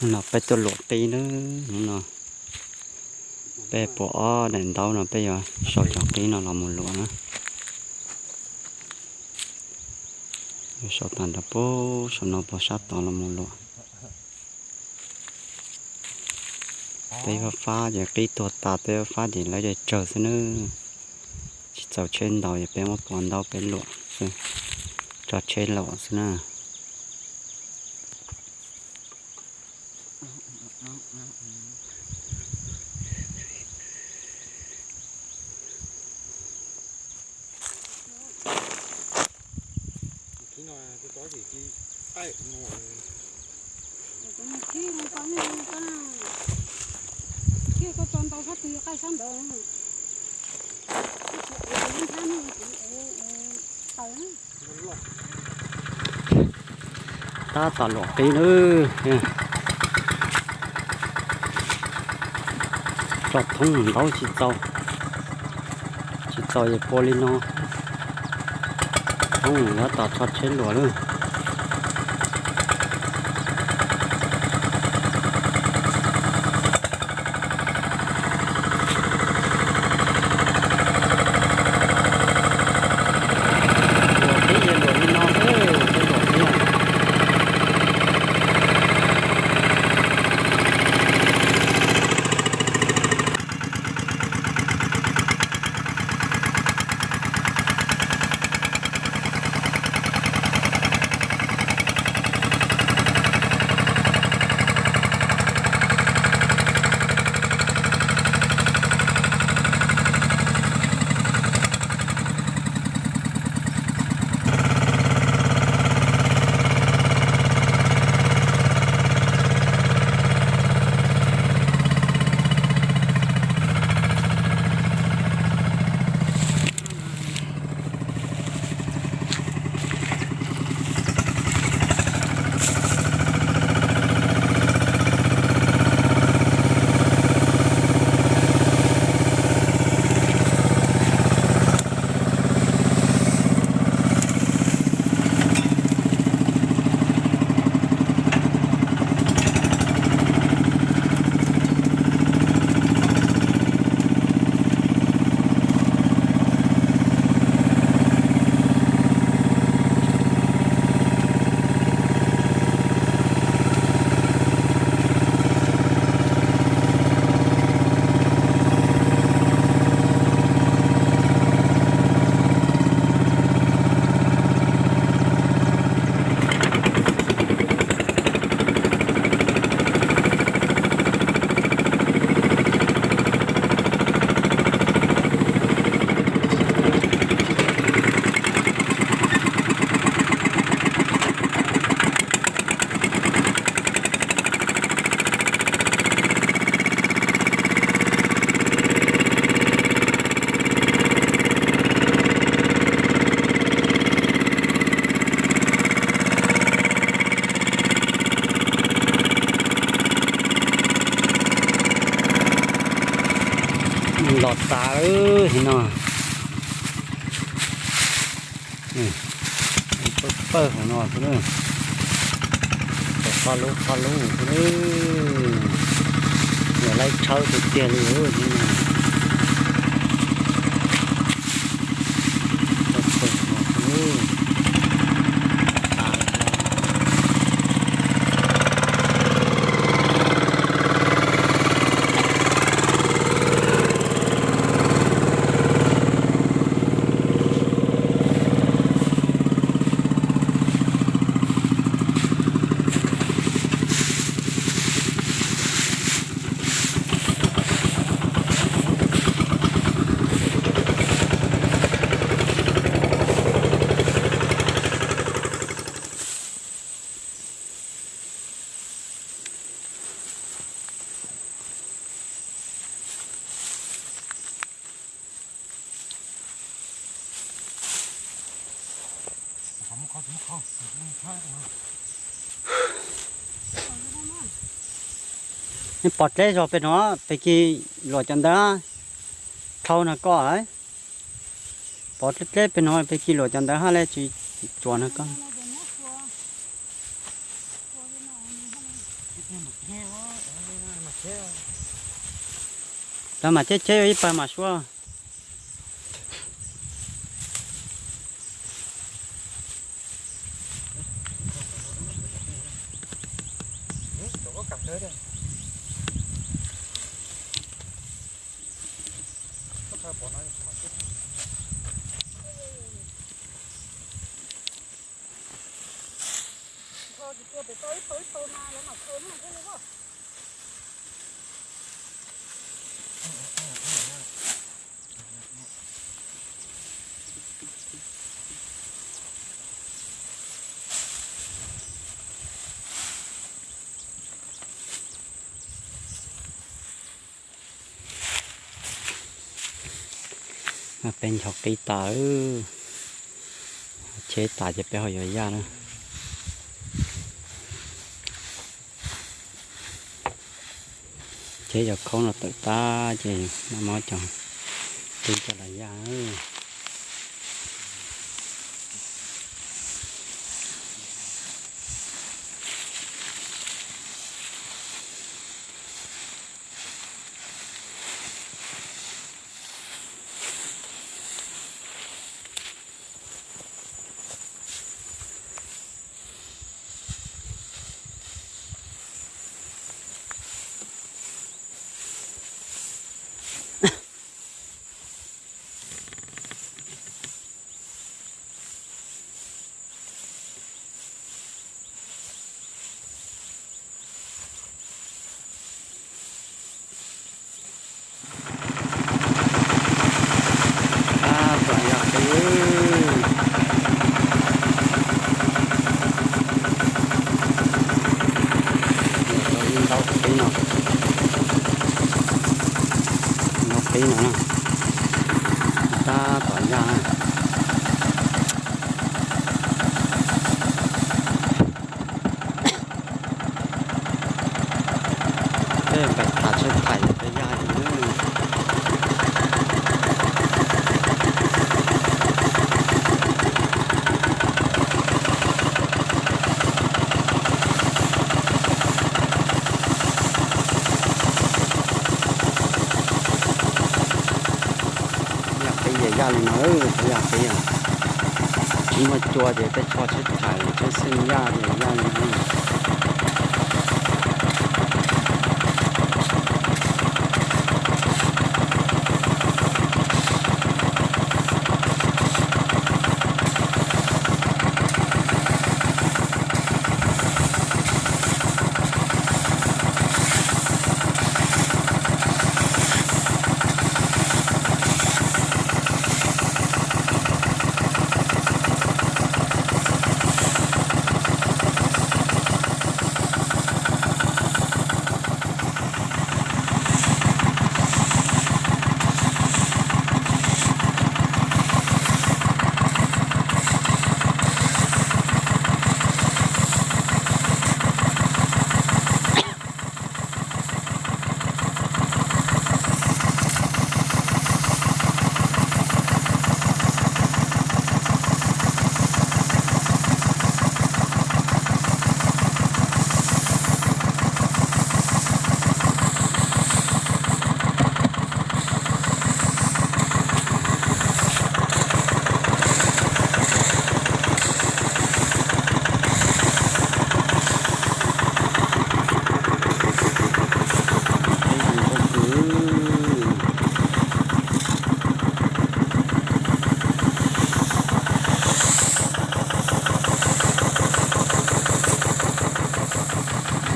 No peb tuaj luam qib nawb, hnub no peb puas ob daim ntaub no peb yuav sau cov qib no los mus luam na. Yuav sau tag nrho puag saum no puag sab tod los mus luam. Peb fab fab ces qib tuag tas, peb fab fab ces lawv tsawg xwb nawb. Tsis txaus tsheb ntaus ces peb muab puas ntaub peb luam xwb, tso tsheb luam xwb na. Tab tom luam qib nawb. Tso thoob ntaub tsis txaus, tsis txaus es pua li no. Thoob tab tom tso tsheb luam lawm. Luam qib ces luam li no xwb, luam qib. Los tas lawm no. Pawg pawg hauv no xwb na. Pawg qab lub qab lub xwb na. Yog laib tshawb tiag tiag li no. Pawg pawg hauv no xwb. Nej pov dleb zog pem no, pem kis luam cov ntawd, dhau no koj. Pov dleb dleb pem no, pem kis luam cov ntawd haj le tsis tsuas no koj. Cov mas cheb cheb ua ib pawg mas suab. Peb nchos qib tas, cheb tas ces peb ho yuav yaj na. Cheb cov khaub no tawm tag ces noj mov cov twb coj los yaj. Tab tom yaj qib, ntau qib no, ntau qib no, tab tom yaj. Tej npam tas tsheb thaim peb yaj li. Yaj qib ces yaj li no, yaj qib, tsis muaj cua ces tej tsho tsheb thaim tsheb xeej yaj ces yaj li no.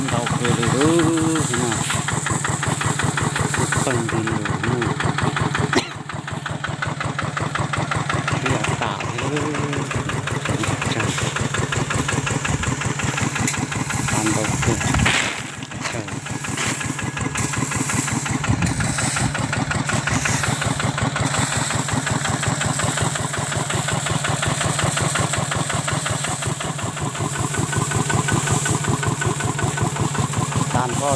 Ntau kawg li lub no, ib pawg ntws lus no, ib yam tas thiab, tas ntau kawg. Tag nrho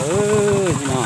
no.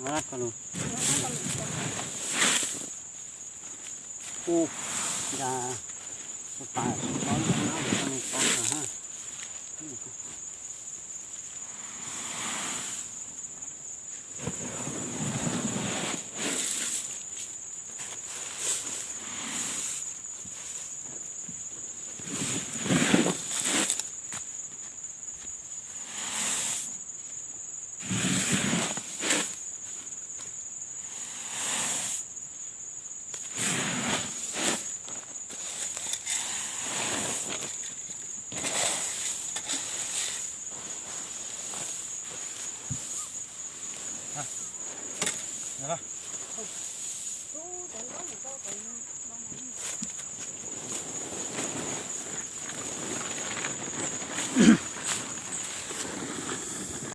Koj lus. Ub, ya, tus pas tsis tau lub nab tus tau tau ha.